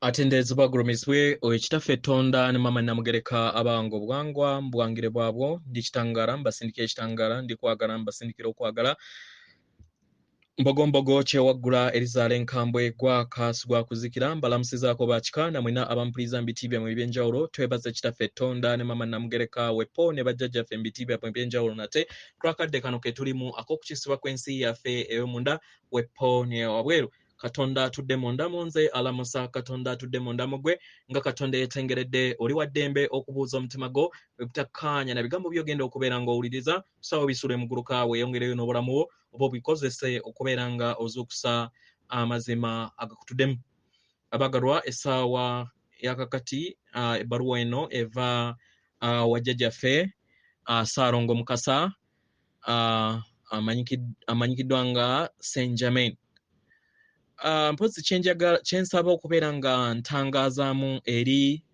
Atenderezebwa agulumizibwe oyo Kitaffe Ttonda ne Maama Nnamugereka abawanga obuwangwa mu buwangire bwabwo. Ndi kitangaala mbasindikira ekitangaala, ndi kwagala mbasindikira okwagala. Mbogombogo kyewaggula erizaala enkambwe gwaka sigwakuzikira mbalamusizaako bakika na mwena abampuliriza mu biti byammwe eby'enjawulo. Twebaze Kitaffe Ttonda ne Maama Nnamugereka wepo ne bajjajjaffe mu biti byammwe eby'enjawulo nate kulwakadde kano ke tulimu ak'okukyusibwa kw'ensi yaffe ey'omunda wepo ne wabweru. Katonda atudde munda mu nze alamusa Katonda atudde munda mu ggwe nga Katonda yeetengeredde oli wa ddembe okubuuza omutima gwo obutakkaanya na bigambo by'ogenda okubeera ng'owuliriza sawa bisule muguluka weeyongereyo n'obulamu bwo oba obikozese okubeera nga ozuukusa amazima agakutuddemu. Abagalwa essaawa yakakati ebbaluwa eno eva wa jjajjaffe Ssaalongo Mukasa amanyikiddwa nga Saint Germain. Mpozzi kyensaba okubeera nga ntangaazaamu eri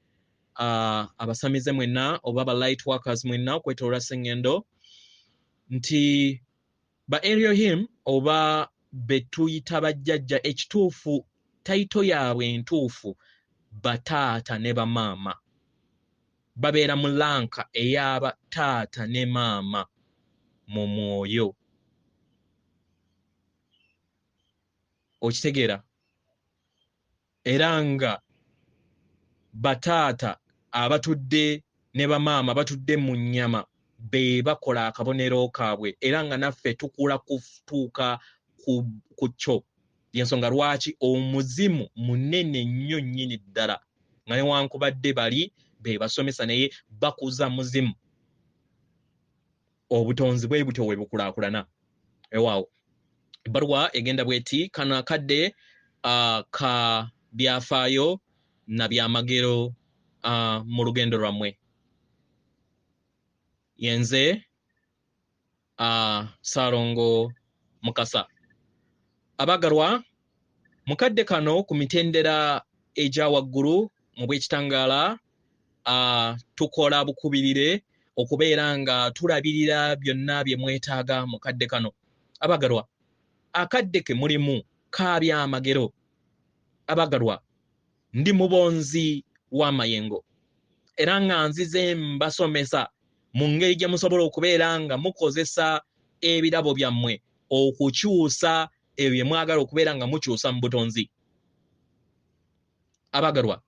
abasamize mwenna oba aba light workers mwenna okwetooloola Ssengendo nti ba Elohim oba be tuyita bajjajja ekituufu tayito yaabwe entuufu bataata ne bamaama babeera mu lanka ey'aba taata ne maama mu mwoyo. Okitegeera? Era nga bataata abatudde ne bamaama batudde mu nnyama be bakola akabonero kaabwe era nga naffe tukula kutuuka ku kyo. Y'ensonga lwaki omuzimu munene nnyo nnyini ddala nga newankubadde bali be basomesa naye bakuza muzimu. Obutonzi bwe butyo bwe bukulaakulana. Ewaawo ebbaluwa egenda bw'eti, kano akadde ka byafaayo na byamagero mu lugendo lwammwe. Yenze Ssaalongo Mukasa. Abaagalwa mukadde kano ku mitendera egya waggulu mu bw'ekitangaala tukola bukubirire okubeera nga tulabirira byonna bye mwetaaga mu kadde kano. Abaagalwa akadde ke mulimu ka byamagero. Abaagalwa ndi mubonzi w'amayengo era nga nzize mbasomesa mu ngeri gye musobola okubeera nga mukozesa ebirabo byammwe okukyusa ebyo bye mwagala okubeera nga mukyusa mu butonzi. Abaagalwa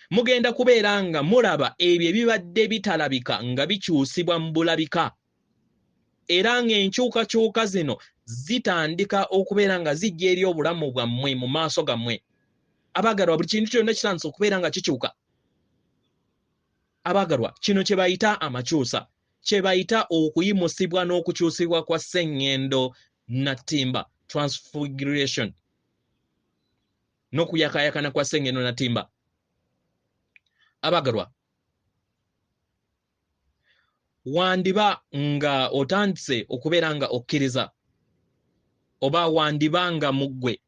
mugenda kubeera nga mulaba ebyo ebibadde bitalabika nga bikyusibwa mu bulabika era ng'enkyukakyuka zino zitandika okubeera nga zijja eri obulamu bwammwe mu maaso gammwe. Abaagalwa buli kintu kyonna kitandise okubeera nga kikyuka. Abaagalwa kino kye bayita amakyusa, kye bayita okuyimusibwa n'okukyusibwa kwa Ssengendo Natimba, transfiguration, n'okuyakaayakana kwa Ssengendo Natimba. Abaagalwa wandiba nga otandise okubeera nga okkiriza oba wandiba nga mu ggwe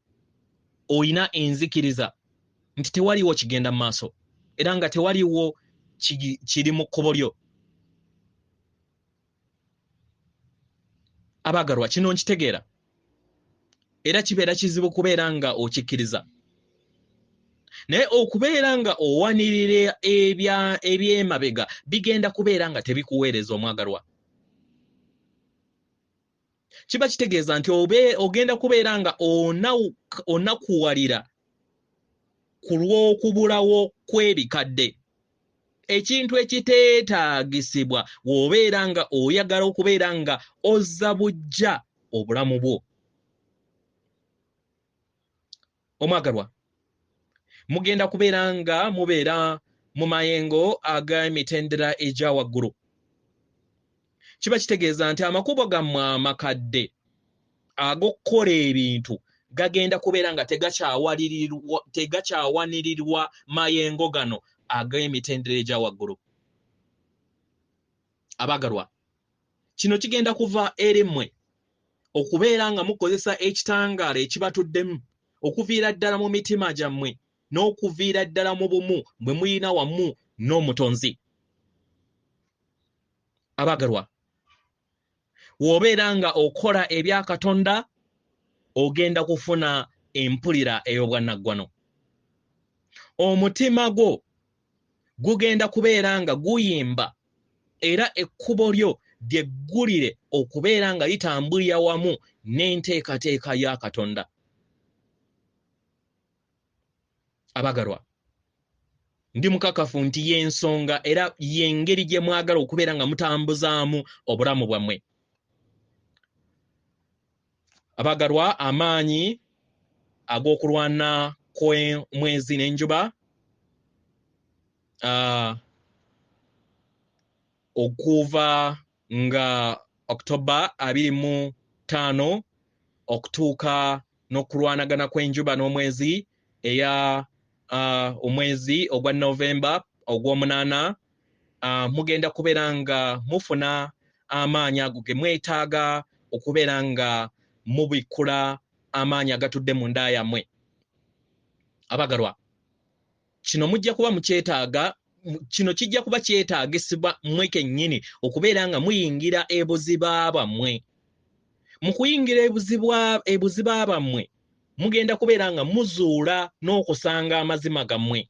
oyina enzikiriza nti tewaliwo kigenda mu maaso era nga tewaliwo kiri mu kkubo lyo. Abaagalwa kino nkitegeera era kibeera kizibu kubeera nga okikkiriza, naye okubeera nga owanirira ebyemabega bigenda kubeera nga tebikuweereza omwagalwa. Kiba kitegeeza nti ogenda kubeera nga onakuwalira ku lw'okubulawo kw'ebikadde, ekintu ekiteetaagisibwa w'obeera nga oyagala okubeera nga ozza buggya obulamu bwo. Omwagalwa mugenda kubeera nga mubeera mu mayengo ag'emitendera egya waggulu. Kiba kitegeeza nti amakubo gammwe amakadde ag'okukola ebintu gagenda kubeera nga tegakyawanirirwa mayengo gano ag'emitendera egya waggulu. Abaagalwa kino kigenda kuva eri mmwe okubeera nga mukozesa ekitangaala ekibatuddemu okuviira ddala mu mitima gyammwe n'okuviira ddala mu bumu bwe mulina wamu n'omutonzi. Abaagalwa w'obeera nga okola ebya Katonda ogenda kufuna empulira ey'obwannaggwano. Omutima gwo gugenda kubeera nga guyimba, era ekkubo lyo lyeggulire okubeera nga litambulira wamu n'enteekateeka ya Katonda. Abagalwa, ndi mukakafu nti y'ensonga era y'engeri gye mwagala okubeera nga mutambuzaamu obulamu bwammwe. Abagalwa, amaanyi ag'okulwana kw'omwezi n'enjuba okuva nga October 25 okutuuka n'okulwanagana kw'enjuba n'omwezi eya omwezi ogwa November ogw'omunaana, mugenda kubeera nga mufuna amaanyi ago ge mwetaaga okubeera nga mubikkula amaanyi agatudde mu nda yammwe. Abagalwa, kino mujja kuba mukyetaaga, kino kijja kuba kyetaagisibwa mmwe kennyini okubeera nga muyingira ebuziba bwammwe. Mu kuyingira ebuziba bwammwe mugenda kubeera nga muzuula n'okusanga amazima gammwe,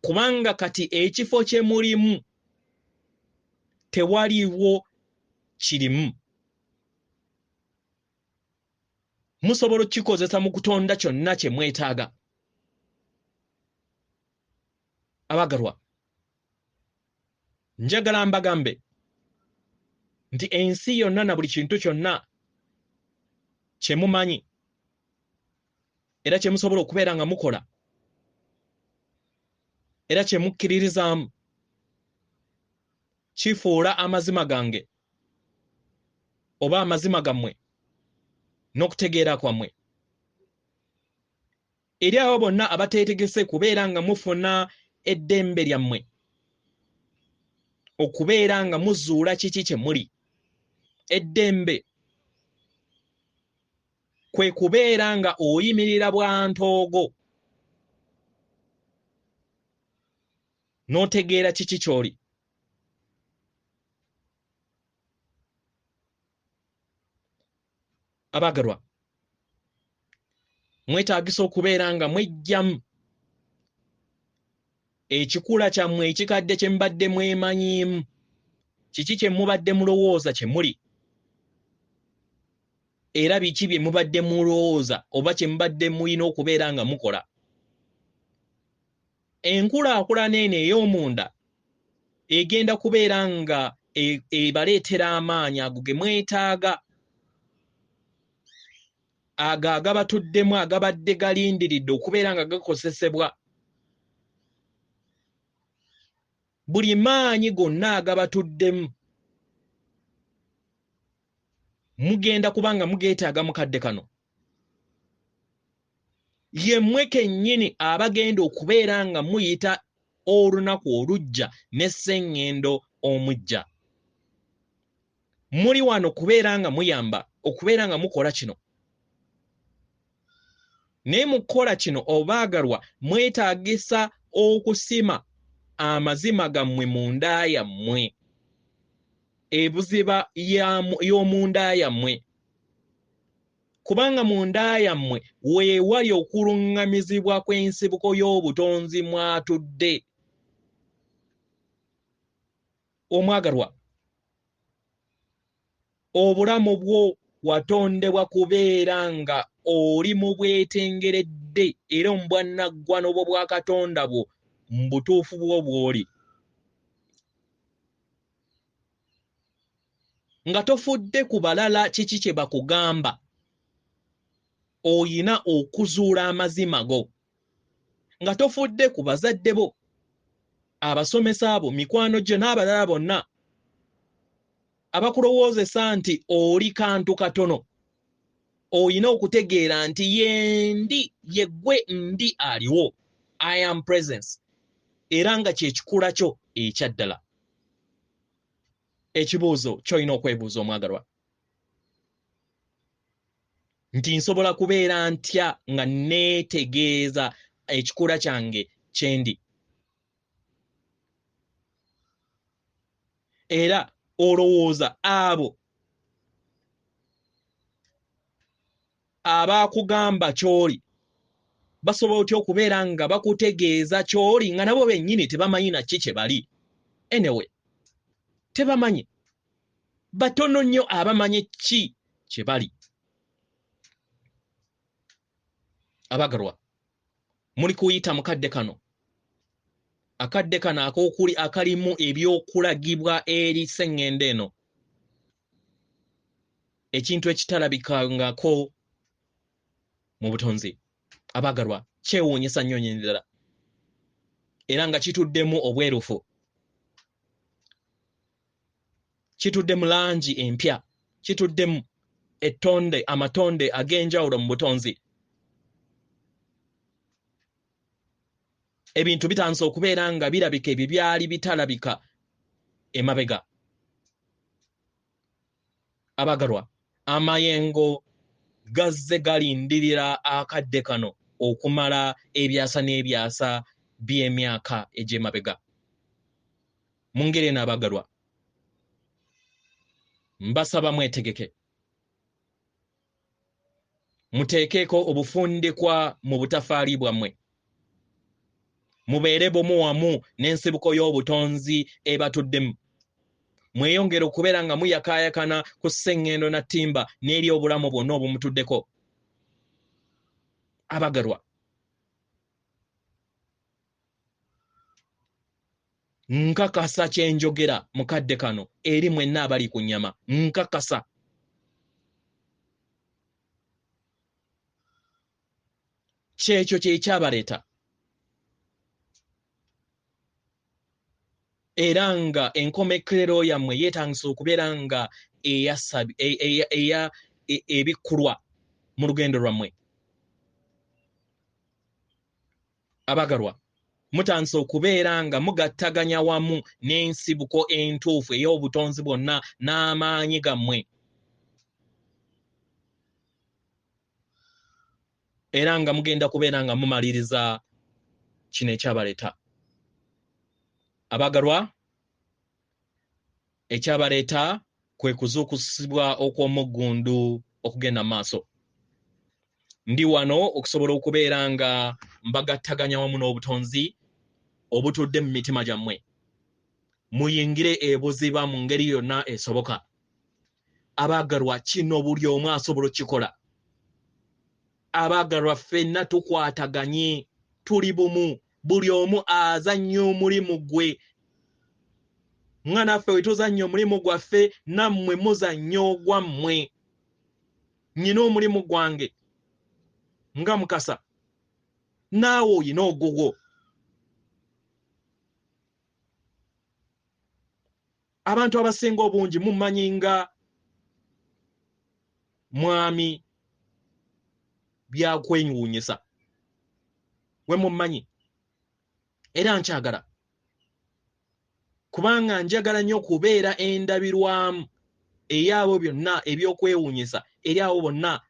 kubanga kati ekifo kye mulimu tewaliwo kirimu. Musobola okukikozesa mu kutonda kyonna kye mwetaaga. Abagalwa, njagala mbagambe nti ensi yonna na buli kintu kyonna kye mumanyi era kye musobola okubeera nga mukola era kye mukkiririzaamu kifuula amazima gange oba amazima gammwe n'okutegeera kwammwe. Eri abo bonna abateetegese kubeera nga mufuna eddembe lyammwe okubeera nga muzuula kiki kye muli. Eddembe kwe kubeera nga oyimirira bwa ntoogo n'otegeera kiki ky'oli. Abagalwa, mwetaagisa okubeera nga mweggyamu ekikula kyammwe ekikadde kye mubadde mwemanyiimu, kiki kye mubadde mulowooza kye muli, era biki bye mubadde mulowooza oba kye mubadde mulina okubeera nga mukola. Enkulaakulana eno ey'omunda egenda kubeera nga ebaleetera amaanyi ago ge mwetaaga, ago agabatuddemu agabadde galindiridde okubeera nga gakozesebwa. Buli maanyi gonna agabatuddemu mugenda kubanga mugeetaaga mu kadde kano. Ye mmwe kennyini abagenda okubeera nga muyita olunaku olujja ne sseŋŋendo omujja. Muli wano kubeera nga muyamba okubeera nga mukola kino. Naye mu kukola kino obaagalwa mwetaagisa okusima amazima gammwe munda yammwe, ebuziba y'omunda yammwe, kubanga munda yammwe weewali okuluŋŋamizibwa kw'ensibuko y'obutonzi mwatudde. Omwagalwa, obulamu bwo watondebwa kubeera nga oli mu bwetengeredde era mu bwannaggwano bwo bwa Katonda bwo mu butuufu bwo bw'oli, nga tofudde ku balala kiki kye bakugamba. Oyina okuzuula amazima go, nga tofudde ku bazadde bo, abasomesa bo, mikwano gyo n'abalala bonna abakulowoozesa nti oli kantu katono. Oyina okutegeera nti yendi, yeggwe ndi aliwo, I am presence, era nga kye kikula kyo ekyaddala. Ekibuuzo ky'olina okwebuuza omwagalwa nti nsobola kubeera ntya nga neetegeeza ekikula kyange kye ndi? Era olowooza abo abaakugamba ky'oli Basobola otya okubeera nga bakutegeeza ky'oli nga nabo bennyini tebamanyi na ki kye bali? Anyway, tebamanyi. Batono nnyo abamanyi ki kye bali. Abagalwa, muli kuyita mu kadde kano. Akadde kano ak'okuli akalimu ebyokulagibwa eri sseŋŋendo eno. Ekintu ekitalabikangako mu butonzi. Abagalwa, kyewuunyisa nnyo nnyini ddala. Era nga kituddemu obwerufu. Kituddemu langi empya. Kituddemu ettonde, amatonde ag'enjawulo mu butonzi. Ebintu bitandise okubeera nga birabika ebyo byali bitalabika emabega. Abagalwa, amayengo gazze galindirira akadde kano okumala ebyasa n'ebyasa by'emyaka egy'emabega. Mu ngeri eno abagalwa, mbasaba mwetegeke. Muteekeko obufundikwa mu butafaali bwammwe. Mubeere bumu wamu n'ensibuko y'obutonzi ebatuddemu. Mweyongere okubeera nga muyakaayakana ku sseŋŋendo na ttimba n'eri obulamu bwonna obumutuddeko. Abagalwa, nkakasa kye njogera mu kadde kano eri mwenna abali ku nnyama. Nkakasa. Kyekyo kye kyabaleeta. Era nga enkomekerero yammwe yeetangisa okubeera nga ebikkulwa mu lugendo lwammwe. Abagalwa, mutandise okubeera nga mugattaganya wamu n'ensibuko entuufu ey'obutonzi bwonna n'amaanyi gammwe. Era nga mugenda kubeera nga mumaliriza kino ekyabaleeta. Abagalwa, ekyabaleeta kwe kuzuukusibwa okw'omuggundu okugenda mu maaso. Ndi wano okusobola okubeera nga mbagattaganya wamu n'obutonzi obutudde mu mitima gyammwe. Muyingire ebuziba mu ngeri yonna esoboka. Abaagalwa, kino buli omu asobola okukikola. Abaagalwa, ffenna tukwataganye, tuli bumu, buli omu azannya omulimu gwe. Nga naffe bwe tuzannya omulimu gwaffe, nammwe muzannya ogwammwe. Nnina omulimu gwange nga Mukasa, naawe oyina ogugwo. Abantu abasinga obungi mumanyi nga mwami byakwewuunyisa. We mummanyi. Era nkyagala. Kubanga njagala nnyo okubeera endabirwamu ey'abo byonna ebyokwewuunyisa eri abo bonna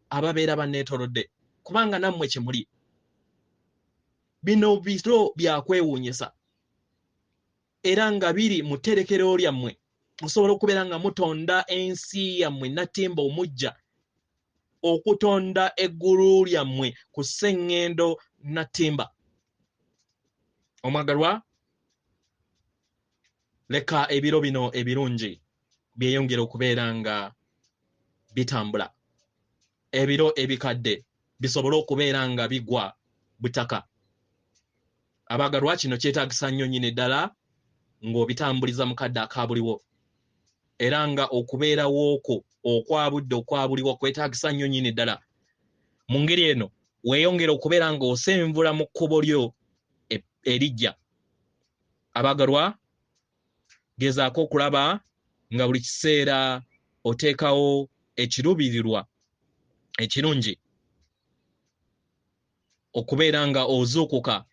ababeera banneetoolodde. Kubanga nammwe kye muli. Bino biro bya kwewuunyisa. Era nga biri mu tterekero lyammwe. Musobola okubeera nga mutonda ensi yammwe nattimba omuggya. Okutonda eggulu lyammwe ku sseŋŋendo nattimba. Omwagalwa, leka ebiro bino ebirungi byeyongere okubeera nga bitambula. Ebiro ebikadde bisobole okubeera nga bigwa butaka. Abaagalwa, kino kyetaagisa nnyo nnyini ddala ng'obitambuliza mu kadde akaabuliwo. Era nga okubeerawo okwo okwa budde okwa buliwo kwetaagisa nnyo nnyini ddala. Mu ngeri eno weeyongere okubeera ng'osenvula mu kkubo lyo erijja. Abaagalwa, gezaako okulaba nga buli kiseera oteekawo ekiruubirirwa ekirungi okubeera nga ozuukuka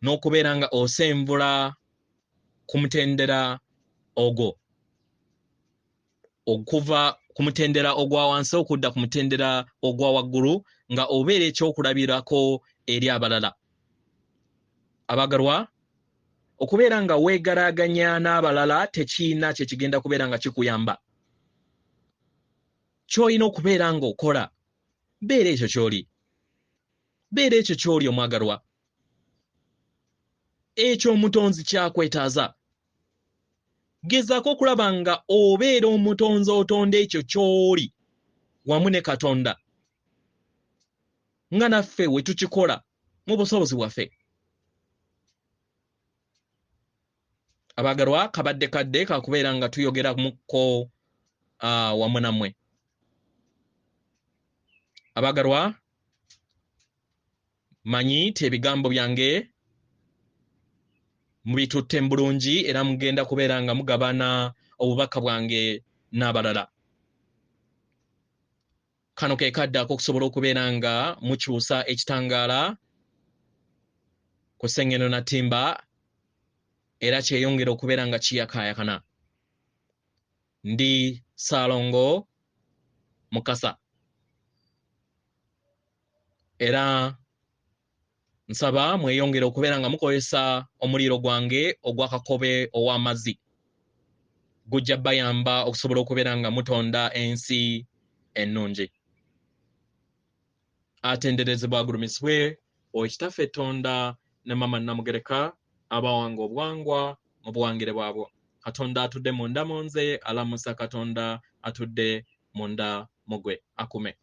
n'okubeera nga osenvula ku mutendera ogwo, okuva ku mutendera ogwa wansi okudda ku mutendera ogwa waggulu, nga obeera ekyokulabirako eri abalala. Abaagalwa, okubeera nga weegalaaganya n'abalala tekiina kye kigenda kubeera nga kikuyamba. Ky'olina okubeera ng'okola, beera ekyo ky'oli. Beera ekyo ky'oli omwagalwa. Ekyo omutonzi kyakwetaaza. Gezaako okulaba nga obeera omutonzi otonda ekyo ky'oli wamu ne Katonda, nga naffe we tukikola mu busobozi bwaffe. Abaagalwa, kabadde kadde kakubeera nga tuyogera mukko wamu nammwe. Abaagalwa, manyi ti ebigambo byange mubitutte mu bulungi era mugenda kubeera nga mugabana obubaka bwange n'abalala. Kano ke kadde ak'okusobola okubeera nga mukyusa ekitangaala ku Ssengendo na Ttimba era kyeyongera okubeera nga kiyakaayakana. Ndi Ssaalongo Mukasa era nsaba mweyongere okubeera nga mukozesa omuliro gwange ogwa Kakobe ow'amazzi. Gujja bayamba okusobola okubeera nga mutonda ensi ennungi. Atenderezebwa agulumizibwe oyo Kitaffe Tonda ne Mama Namugereka abawanga obuwangwa mu buwangire bwabwo. Katonda atudde munda mu nze alamusa Katonda atudde munda mu gwe. Akume.